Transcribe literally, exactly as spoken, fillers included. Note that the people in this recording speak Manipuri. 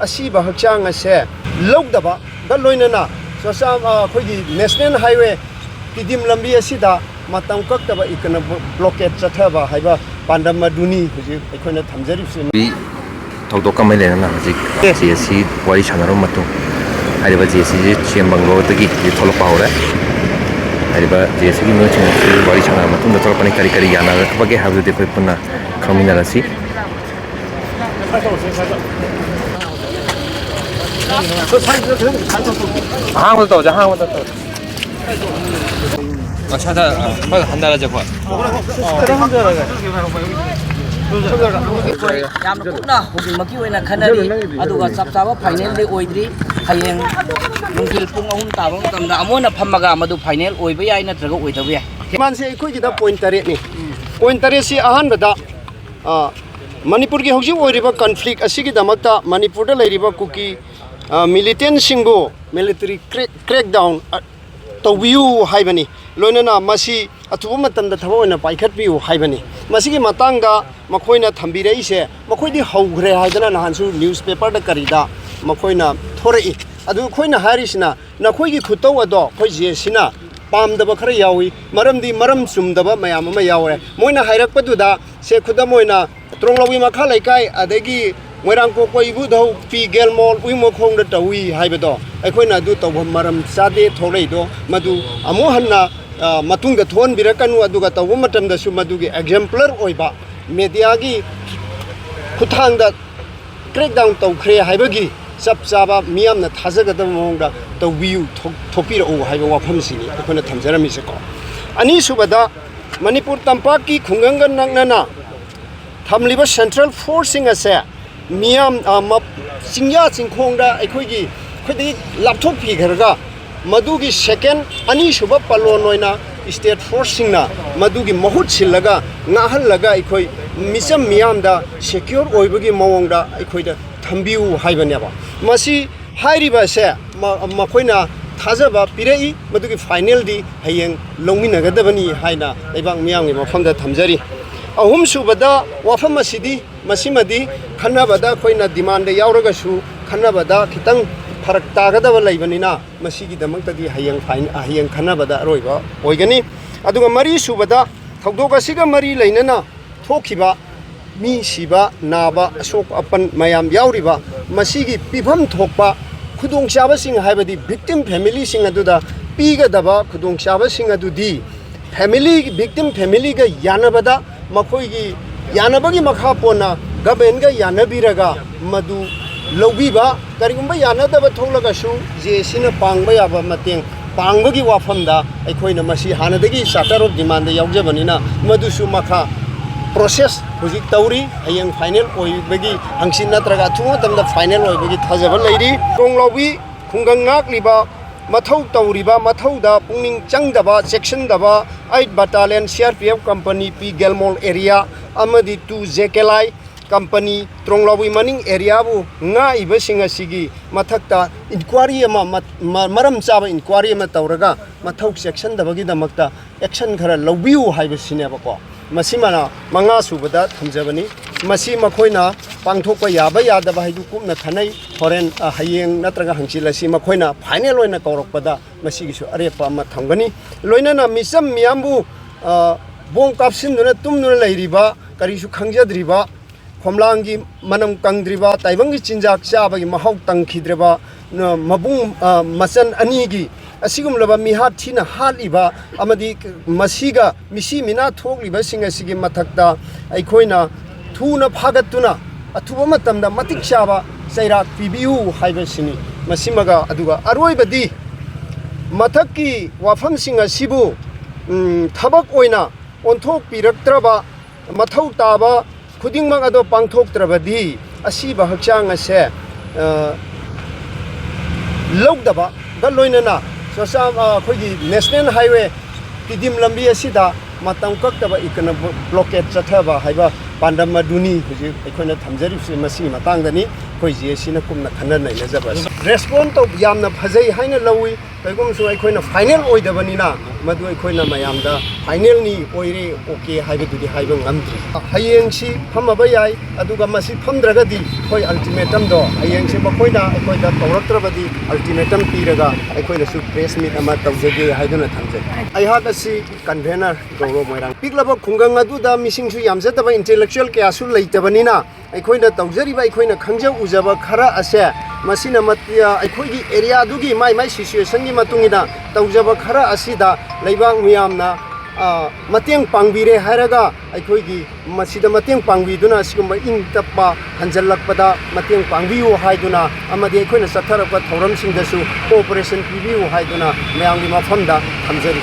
ꯑꯁꯤꯕ ꯍꯛꯆꯥꯡ ꯑꯁꯦ ꯂꯧꯗꯕꯒ ꯂꯣꯏꯅꯅ ꯆꯨꯔꯆꯥꯟ-, ꯑ, ꯑꯩꯈꯣꯏꯒꯤ ꯅꯦꯁꯅꯦꯜ ꯍꯥꯏꯋꯦ ꯇꯤꯗꯤꯝ ꯂꯝꯕꯤ ꯑꯁꯤꯗ ꯃꯇꯝ ꯀꯛꯇꯕ ꯏꯀꯣꯅꯣꯃꯤꯛ ꯕ꯭ꯂꯣꯀꯦꯠ ꯆꯠꯊꯕ ꯍꯥꯏꯕ ꯄꯥꯟꯗꯝ ꯑꯗꯨꯅꯤ ꯍꯧꯖꯤꯛ ꯑꯩꯈꯣꯏꯅ ꯊꯝꯖꯔꯤꯕꯁꯤ꯫ ꯊꯧꯗꯣꯛꯀ ꯃꯔꯤ ꯂꯩꯅꯅ ꯍꯧꯖꯤꯛ ꯑꯦ꯫ ꯖꯦ ꯑꯦꯁ ꯁꯤ ꯋꯥꯔꯤ ꯁꯥꯟꯅꯔꯕ ꯃꯇꯨꯡ, ꯍꯥꯏꯔꯤꯕ ꯖꯦ ꯑꯦꯁ ꯁꯤꯁꯤ ꯆꯦꯝꯕꯪꯂꯣꯗꯒꯤ ꯍꯧꯖꯤꯛ ꯊꯣꯛꯂꯛꯄ ꯍꯧꯔꯦ꯫ ꯍꯥꯏꯔꯤꯕ ꯖꯦ ꯑꯦꯁ ꯁꯤꯒꯤ ꯃꯤꯑꯣꯏꯁꯤꯡ ꯑꯁꯤ ꯋꯥꯔꯤ ꯁꯥꯟꯅꯔꯕ ꯃꯇꯨꯡꯗ ꯊꯣꯛꯂꯛꯄꯅꯤ꯫ ꯀꯔꯤ ꯀꯔꯤ ꯌꯥꯅꯔꯛꯄꯒꯦ ꯍꯥꯏꯕꯗꯨꯗꯤ ꯑꯩꯈꯣꯏ ꯄꯨꯟꯅ ꯈꯪꯃꯤꯟꯅꯔꯁꯤ꯫ ꯑꯍꯥꯡꯕꯗ ꯇꯧꯁꯦ, ꯑꯍꯥꯡꯕꯗ ꯇꯧꯁꯦ꯫ ꯃꯁꯥꯗ, ꯑ, ꯈꯔ ꯍꯟꯊꯔꯁꯦ, ꯑꯩꯈꯣꯏ꯫ ꯑꯩꯈꯣꯏ ꯌꯥꯝꯅ ꯀꯨꯞꯅ ꯍꯧꯖꯤꯛꯃꯛꯀꯤ ꯑꯣꯏꯅ ꯈꯟꯅꯔꯤ, ꯑꯗꯨꯒ ꯆꯞ ꯆꯥꯕ ꯐꯥꯏꯅꯦꯜꯗꯤ ꯑꯣꯏꯗ꯭ꯔꯤ꯫ ꯍꯌꯦꯡ ꯅꯨꯡꯊꯤꯜ ꯄꯨꯡ ꯑꯍꯨꯝ ꯇꯥꯕ ꯃꯇꯝꯗ ꯑꯃꯨꯛ ꯍꯟꯅ ꯐꯝꯃꯒ ꯃꯗꯨ ꯐꯥꯏꯅꯦꯜ ꯑꯣꯏꯕ ꯌꯥꯏ ꯅꯠꯇ꯭ꯔꯒ ꯑꯣꯏꯗꯕ ꯌꯥꯏ꯫ ꯗꯤꯃꯥꯟꯁꯦ ꯑꯩꯈꯣꯏꯒꯤꯗ ꯄꯣꯏꯟ ꯇꯔꯦꯠꯅꯤ꯫ ꯄꯣꯏꯟ ꯇꯔꯦꯠꯁꯤ ꯑꯍꯥꯟꯕꯗ, ꯑ, ꯃꯅꯤꯄꯨꯔꯒꯤ ꯍꯧꯖꯤꯛ ꯑꯣꯏꯔꯤꯕ ꯀꯟꯐ꯭ꯂꯤꯛ ꯑꯁꯤꯒꯤꯗꯃꯛꯇ ꯃꯅꯤꯄꯨꯔꯗ ꯂꯩꯔꯤꯕ ꯀꯨꯀꯤ, ꯑ, ꯃꯤꯂꯤꯇꯦꯟꯁꯤꯡꯕꯨ ꯃꯤꯂꯤꯇꯔꯤ ꯀ꯭ꯔꯦꯛ, ꯀ꯭ꯔꯦꯛꯗꯥꯎꯟ, ꯑ, ꯇꯧꯕꯤꯌꯨ ꯍꯥꯏꯕꯅꯤ꯫ ꯂꯣꯏꯅꯅ ꯃꯁꯤ ꯑꯊꯨꯕ ꯃꯇꯝꯗ ꯊꯕꯛ ꯑꯣꯏꯅ ꯄꯥꯏꯈꯠꯄꯤꯌꯨ ꯍꯥꯏꯕꯅꯤ꯫ ꯃꯁꯤꯒꯤ ꯃꯇꯥꯡꯗ ꯃꯈꯣꯏꯅ ꯊꯝꯕꯤꯔꯛꯏꯁꯦ, ꯃꯈꯣꯏꯗꯤ ꯍꯧꯈ꯭ꯔꯦ ꯍꯥꯏꯗꯅ ꯅꯍꯥꯟꯁꯨ ꯅ꯭ꯌꯨꯁꯄꯦꯄꯔꯗ ꯀꯔꯤꯗ ꯃꯈꯣꯏꯅ ꯊꯣꯔꯛꯏ꯫ ꯑꯗꯨ ꯑꯩꯈꯣꯏꯅ ꯍꯥꯏꯔꯤꯁꯤꯅ, ꯅꯈꯣꯏꯒꯤ ꯈꯨꯇꯧ ꯑꯗꯣ ꯑꯩꯈꯣꯏ ꯖꯦ ꯑꯦꯁ ꯁꯤꯅ ꯄꯥꯝꯗꯕ ꯈꯔ ꯌꯥꯎꯏ, ꯃꯔꯝꯗꯤ ꯃꯔꯝ ꯆꯨꯝꯗꯕ ꯃꯌꯥꯝ ꯑꯃ ꯌꯥꯎꯔꯦ꯫ ꯃꯣꯏꯅ ꯍꯥꯏꯔꯛꯄꯗꯨꯗ, ꯁꯦ, ꯈꯨꯗꯝ ꯑꯣꯏꯅ, ꯇ꯭ꯔꯣꯡꯂꯧꯒꯤ ꯃꯈꯥ ꯂꯩꯀꯥꯏ, ꯑꯗꯒꯤ ꯃꯣꯏꯔꯥꯡ ꯀꯣꯛꯄ ꯏꯕꯨꯙꯧ ꯄꯤ ꯒꯦꯜꯃꯣꯜ ꯎꯏꯃꯈꯣꯡꯗ ꯇꯧꯏ ꯍꯥꯏꯕꯗꯣ, ꯑꯩꯈꯣꯏꯅ ꯑꯗꯨ ꯇꯧꯐꯝ ꯃꯔꯝ ꯆꯥꯗꯦ ꯊꯣꯛꯂꯛꯏꯗꯣ, ꯃꯗꯨ ꯑꯃꯨꯛ ꯍꯟꯅ, ꯑ, ꯃꯇꯨꯡꯗ ꯊꯣꯛꯍꯟꯕꯤꯔꯛꯀꯅꯨ, ꯑꯗꯨꯒ ꯇꯧꯕ ꯃꯇꯝꯗꯁꯨ ꯃꯗꯨꯒꯤ ꯑꯦꯛꯖꯦꯝꯄ꯭ꯂꯔ ꯑꯣꯏꯕ ꯃꯦꯗꯤꯌꯥꯒꯤ ꯈꯨꯠꯊꯥꯡꯗ ꯀ꯭ꯔꯦꯛꯗꯥꯎꯟ ꯇꯧꯈ꯭ꯔꯦ ꯍꯥꯏꯕꯒꯤ ꯆꯞ ꯆꯥꯕ ꯃꯤꯌꯥꯝꯅ ꯊꯥꯖꯒꯗꯕ ꯃꯑꯣꯡꯗ ꯇꯧꯕꯤꯌꯨ, ꯊꯣꯛ-, ꯊꯣꯛꯄꯤꯔꯛꯎ ꯍꯥꯏꯕ ꯋꯥꯐꯝꯁꯤꯅꯤ ꯑꯩꯈꯣꯏꯅ ꯊꯝꯖꯔꯝꯃꯤꯁꯦꯀꯣ꯫ ꯑꯅꯤꯁꯨꯕꯗ, ꯃꯅꯤꯄꯨꯔ ꯇꯝꯄꯥꯛꯀꯤ ꯈꯨꯡꯒꯪꯒ ꯅꯛꯅꯅ ꯊꯝꯂꯤꯕ ꯁꯦꯟꯇ꯭ꯔꯦꯜ ꯐꯣꯔꯁꯁꯤꯡ ꯑꯁꯦ ꯃꯤꯌꯥꯝ, ꯑ, ꯃ-, ꯆꯤꯡꯌꯥ ꯆꯤꯡꯈꯣꯡꯗ ꯑꯩꯈꯣꯏꯒꯤ ꯈ꯭ꯋꯥꯏꯗꯒꯤ ꯂꯥꯞꯊꯣꯛꯄꯤꯈ꯭ꯔꯒ, ꯃꯗꯨꯒꯤ ꯁꯦꯀꯦꯟ ꯑꯅꯤꯁꯨꯕ ꯄꯂꯣꯟ ꯑꯣꯏꯅ ꯁ꯭ꯇꯦꯠ ꯐꯣꯔꯁꯁꯤꯡꯅ ꯃꯗꯨꯒꯤ ꯃꯍꯨꯠ ꯁꯤꯜꯂꯒ, ꯉꯥꯛꯍꯜꯂꯒ ꯑꯩꯈꯣꯏ ꯃꯤꯆꯝ ꯃꯤꯌꯥꯝꯗ ꯁꯦꯀ꯭ꯌꯣꯔ ꯑꯣꯏꯕꯒꯤ ꯃꯑꯣꯡꯗ ꯑꯩꯈꯣꯏꯗ ꯊꯝꯕꯤꯌꯨ ꯍꯥꯏꯕꯅꯦꯕ꯫ ꯃꯁꯤ ꯍꯥꯏꯔꯤꯕ ꯑꯁꯦ ꯃ-, ꯃꯈꯣꯏꯅ ꯊꯥꯖꯕ ꯄꯤꯔꯛꯏ, ꯃꯗꯨꯒꯤ ꯐꯥꯏꯅꯦꯜꯗꯤ ꯍꯌꯦꯡ ꯂꯧꯃꯤꯟꯅꯒꯗꯕꯅꯤ ꯍꯥꯏꯅ ꯂꯩꯕꯥꯛ ꯃꯤꯌꯥꯝꯒꯤ ꯃꯐꯝꯗ ꯊꯝꯖꯔꯤ꯫ ꯑꯍꯨꯝꯁꯨꯕꯗ ꯋꯥꯐꯝ ꯑꯁꯤꯗꯤ, ꯃꯁꯤꯃꯗꯤ ꯈꯟꯅꯕꯗ ꯑꯩꯈꯣꯏꯅ ꯗꯤꯃꯥꯟꯗ ꯌꯥꯎꯔꯒꯁꯨ, ꯈꯟꯅꯕꯗ ꯈꯤꯇꯪ ꯐꯔꯛ ꯇꯥꯒꯗꯕ ꯂꯩꯕꯅꯤꯅ, ꯃꯁꯤꯒꯤꯗꯃꯛꯇꯗꯤ ꯍꯌꯦꯡ ꯐꯥꯏꯟ-, ꯍꯌꯦꯡ ꯈꯟꯅꯕꯗ ꯑꯔꯣꯏꯕ ꯑꯣꯏꯒꯅꯤ꯫ ꯑꯗꯨꯒ ꯃꯔꯤꯁꯨꯕꯗ, ꯊꯧꯗꯣꯛ ꯑꯁꯤꯒ ꯃꯔꯤ ꯂꯩꯅꯅ ꯊꯣꯛꯈꯤꯕ ꯃꯤ ꯁꯤꯕ, ꯅꯥꯕ, ꯑꯁꯣꯛ ꯑꯄꯟ ꯃꯌꯥꯝ ꯌꯥꯎꯔꯤꯕ, ꯃꯁꯤꯒꯤ ꯄꯤꯐꯝ ꯊꯣꯛꯄ ꯈꯨꯗꯣꯡꯆꯥꯕꯁꯤꯡ, ꯍꯥꯏꯕꯗꯤ victim familyꯁꯤꯡ ꯑꯗꯨꯗ ꯄꯤꯒꯗꯕ ꯈꯨꯗꯣꯡꯆꯥꯕꯁꯤꯡ ꯑꯗꯨꯗꯤ family, victim familyꯒ ꯌꯥꯅꯕꯗ, ꯃꯈꯣꯏꯒꯤ ꯌꯥꯅꯕꯒꯤ ꯃꯈꯥ ꯄꯣꯟꯅ governmentꯒ ꯌꯥꯅꯕꯤꯔꯒ ꯃꯗꯨ ꯂꯧꯕꯤꯕ, ꯀꯔꯤꯒꯨꯝꯕ ꯌꯥꯅꯗꯕ ꯊꯣꯛꯂꯒꯁꯨ JACꯅ ꯄꯥꯡꯕ ꯌꯥꯕ ꯃꯇꯦꯡ ꯄꯥꯡꯕꯒꯤ ꯋꯥꯐꯝꯗ ꯑꯩꯈꯣꯏꯅ ꯃꯁꯤ ꯍꯥꯟꯅꯗꯒꯤ charter of demandꯗ ꯌꯥꯎꯖꯕꯅꯤꯅ, ꯃꯗꯨꯁꯨ ꯃꯈꯥ process ꯍꯧꯖꯤꯛ ꯇꯧꯔꯤ꯫ ꯍꯌꯦꯡ final ꯑꯣꯏꯕꯒꯤ, ꯍꯪꯆꯤꯠ ꯅꯠꯇ꯭ꯔꯒ ꯑꯊꯨꯕ ꯃꯇꯝꯗ final ꯑꯣꯏꯕꯒꯤ ꯊꯥꯖꯕ ꯂꯩꯔꯤ꯫ ꯇ꯭ꯔꯣꯡꯂꯥꯎꯕꯤ ꯈꯨꯡꯒꯪ ꯉꯥꯛꯂꯤꯕ, ꯃꯊꯧ ꯇꯧꯔꯤꯕ ꯃꯊꯧꯗ ꯄꯨꯛꯅꯤꯡ ꯆꯪꯗꯕ, ꯆꯦꯛꯁꯤꯟꯗꯕ eight Battalion CRPF company P Gelmol area ꯑꯃꯗꯤ two JKLI company ꯇ꯭ꯔꯣꯡꯂꯥꯎꯕꯤ ꯃꯅꯤꯡ areaꯕꯨ ꯉꯥꯛꯏꯕꯁꯤꯡ ꯑꯁꯤꯒꯤ ꯃꯊꯛꯇ inquiry ꯑꯃ, ꯃ-, ꯃ-, ꯃꯔꯝ ꯆꯥꯕ inquiry ꯑꯃ ꯇꯧꯔꯒ ꯃꯊꯧ ꯆꯦꯛꯁꯤꯟꯗꯕꯒꯤꯗꯃꯛꯇ action ꯈꯔ ꯂꯧꯕꯤꯌꯨ ꯍꯥꯏꯕꯁꯤꯅꯦꯕꯀꯣ꯫ ꯃꯁꯤꯃꯅ ꯃꯉꯥ ꯁꯨꯕꯗ ꯊꯝꯖꯕꯅꯤ꯫ ꯃꯁꯤ ꯃꯈꯣꯏꯅ ꯄꯥꯡꯊꯣꯛꯄ ꯌꯥꯕ ꯌꯥꯗꯕ ꯍꯥꯏꯗꯨ ꯀꯨꯞꯅ ꯈꯟꯅꯩ꯫ ꯍꯣꯔꯦꯟ, ꯑ, ꯍꯌꯦꯡ ꯅꯠꯇ꯭ꯔꯒ ꯍꯪꯆꯤꯠ ꯑꯁꯤ ꯃꯈꯣꯏꯅ final ꯑꯣꯏꯅ ꯀꯧꯔꯛꯄꯗ ꯃꯁꯤꯒꯤꯁꯨ ꯑꯔꯦꯞꯄ ꯑꯃ ꯊꯝꯒꯅꯤ꯫ ꯂꯣꯏꯅꯅ ꯃꯤꯆꯝ ꯃꯤꯌꯥꯝꯕꯨ, ꯑ, ꯕꯣꯝ ꯀꯥꯞꯁꯤꯟꯗꯨꯅ ꯇꯨꯝꯗꯨꯅ ꯂꯩꯔꯤꯕ, ꯀꯔꯤꯁꯨ ꯈꯪꯖꯗ꯭ꯔꯤꯕ, ꯈꯣꯝꯂꯥꯡꯒꯤ ꯃꯅꯝ ꯀꯪꯗ꯭ꯔꯤꯕ, ꯇꯥꯏꯕꯪꯒꯤ ꯆꯤꯟꯖꯥꯛ ꯆꯥꯕꯒꯤ ꯃꯍꯥꯎ ꯇꯪꯈꯤꯗ꯭ꯔꯕ, ꯅ-, ꯃꯕꯨꯡ, ꯑ, ꯃꯆꯟ ꯑꯅꯤꯒꯤ ꯑꯁꯤꯒꯨꯝꯂꯕ ꯃꯤꯍꯥꯠ ꯊꯤꯅ ꯍꯥꯠꯂꯤꯕ ꯑꯃꯗꯤ ꯃꯁꯤꯒ ꯃꯤꯁꯤ ꯃꯤꯅꯥ ꯊꯣꯛꯂꯤꯕꯁꯤꯡ ꯑꯁꯤꯒꯤ ꯃꯊꯛꯇ ꯑꯩꯈꯣꯏꯅ ꯊꯨꯅ ꯐꯥꯒꯠꯇꯨꯅ ꯑꯊꯨꯕ ꯃꯇꯝꯗ ꯃꯇꯤꯛ ꯆꯥꯕ ꯆꯩꯔꯥꯛ ꯄꯤꯕꯤꯌꯨ ꯍꯥꯏꯕꯁꯤꯅꯤ꯫ ꯃꯁꯤꯃꯒ, ꯑꯗꯨꯒ ꯑꯔꯣꯏꯕꯗꯤ ꯃꯊꯛꯀꯤ ꯋꯥꯐꯝꯁꯤꯡ ꯑꯁꯤꯕꯨ, ꯎꯝ, ꯊꯕꯛ ꯑꯣꯏꯅ ꯑꯣꯟꯊꯣꯛꯄꯤꯔꯛꯇ꯭ꯔꯕ, ꯃꯊꯧ ꯇꯥꯕ ꯈꯨꯗꯤꯡꯃꯛ ꯑꯗꯣ ꯄꯥꯡꯊꯣꯛꯇ꯭ꯔꯕꯗꯤ ꯑꯁꯤꯕ ꯍꯛꯆꯥꯡ ꯑꯁꯦ, ꯑ, ꯂꯧꯗꯕꯒ ꯂꯣꯏꯅꯅ ꯆꯣꯆꯥ-, ꯑ, ꯑꯩꯈꯣꯏꯒꯤ National Highway ꯇꯤꯗꯤꯝ ꯂꯝꯕꯤ ꯑꯁꯤꯗ ꯃꯇꯝ ꯀꯛꯇꯕ economic blockade ꯆꯠꯊꯕ ꯍꯥꯏꯕ ꯄꯥꯟꯗꯝ ꯑꯗꯨꯅꯤ ꯍꯧꯖꯤꯛ ꯑꯩꯈꯣꯏꯅ ꯊꯝꯖꯔꯤꯕꯁꯤ꯫ ꯃꯁꯤꯒꯤ ꯃꯇꯥꯡꯗꯅꯤ ꯑꯩꯈꯣꯏ JACꯅ ꯀꯨꯞꯅ ꯈꯟꯅ ꯅꯩꯅꯖꯕ ꯑꯁꯤ꯫ Respond ꯇꯧ-, ꯌꯥꯝꯅ ꯐꯖꯩ ꯍꯥꯏꯅ ꯂꯧꯏ꯫ ꯀꯩꯒꯨꯝꯕꯁꯨ ꯑꯩꯈꯣꯏꯅ ꯐꯥꯏꯅꯦꯜ ꯑꯣꯏꯗꯕꯅꯤꯅ ꯃꯗꯨ ꯑꯩꯈꯣꯏꯅ ꯃꯌꯥꯝꯗ ꯐꯥꯏꯅꯦꯜꯅꯤ, ꯑꯣꯏꯔꯦ, ꯑꯣꯀꯦ ꯍꯥꯏꯕꯗꯨꯗꯤ ꯍꯥꯏꯕ ꯉꯝꯗ꯭ꯔꯤ꯫ ꯍꯌꯦꯡꯁꯤ ꯐꯝꯃꯕ ꯌꯥꯏ, ꯑꯗꯨꯒ ꯃꯁꯤ ꯐꯝꯗ꯭ꯔꯒꯗꯤ ꯑꯩꯈꯣꯏ ꯑꯜꯇꯤꯃꯦꯇꯝꯗꯣ ꯍꯌꯦꯡꯁꯤ ꯃꯈꯣꯏꯅ ꯑꯩꯈꯣꯏꯗ ꯀꯧꯔꯛꯇ꯭ꯔꯕꯗꯤ ꯑꯜꯇꯤꯃꯦꯇꯝ ꯄꯤꯔꯒ ꯑꯩꯈꯣꯏꯅꯁꯨ ꯄ꯭ꯔꯦꯁ ꯃꯤꯠ ꯑꯃ ꯇꯧꯖꯒꯦ ꯍꯥꯏꯗꯨꯅ ꯊꯝꯖꯩ꯫ ꯑꯩꯍꯥꯛ ꯑꯁꯤ ꯀꯟꯚꯦꯅꯔ ꯒꯧꯔꯕ ꯃꯣꯏꯔꯥꯡ꯫ ꯄꯤꯛꯂꯕ ꯈꯨꯡꯒꯪ ꯑꯗꯨꯗ ꯃꯤꯁꯤꯡꯁꯨ ꯌꯥꯝꯖꯗꯕ, ꯏꯟꯇꯦꯂꯦꯛꯆꯨꯋꯦꯜ ꯀꯌꯥꯁꯨ ꯂꯩꯇꯕꯅꯤꯅ ꯑꯩꯈꯣꯏꯅ ꯇꯧꯖꯔꯤꯕ, ꯑꯩꯈꯣꯏꯅ ꯈꯪꯖ ꯎꯖꯕ ꯈꯔ ꯑꯁꯦ, ꯃꯁꯤꯅ ꯃꯠ-, ꯑꯩꯈꯣꯏꯒꯤ ꯑꯦꯔꯤꯌꯥꯗꯨꯒꯤ ꯃꯥꯏ ꯃꯥꯏ ꯁꯤꯆꯨꯋꯦꯁꯟꯒꯤ ꯃꯇꯨꯡ ꯏꯟꯅ ꯇꯧꯖꯕ ꯈꯔ ꯑꯁꯤꯗ ꯂꯩꯕꯥꯛ ꯃꯤꯌꯥꯝꯅ, ꯑ, ꯃꯇꯦꯡ ꯄꯥꯡꯕꯤꯔꯦ ꯍꯥꯏꯔꯒ ꯑꯩꯈꯣꯏꯒꯤ ꯃꯁꯤꯗ ꯃꯇꯦꯡ ꯄꯥꯡꯕꯤꯗꯨꯅ ꯑꯁꯤꯒꯨꯝꯕ ꯏꯪ ꯇꯞꯄ ꯍꯟꯖꯜꯂꯛꯄꯗ ꯃꯇꯦꯡ ꯄꯥꯡꯕꯤꯌꯨ ꯍꯥꯏꯗꯨꯅ ꯑꯃꯗꯤ ꯑꯩꯈꯣꯏꯅ ꯆꯠꯊꯔꯛꯄ ꯊꯧꯔꯝꯁꯤꯡꯗꯁꯨ ꯀꯣꯑꯣꯄꯔꯦꯁꯟ ꯄꯤꯕꯤꯌꯨ ꯍꯥꯏꯗꯨꯅ ꯃꯌꯥꯝꯒꯤ ꯃꯐꯝꯗ ꯊꯝꯖꯔꯤ꯫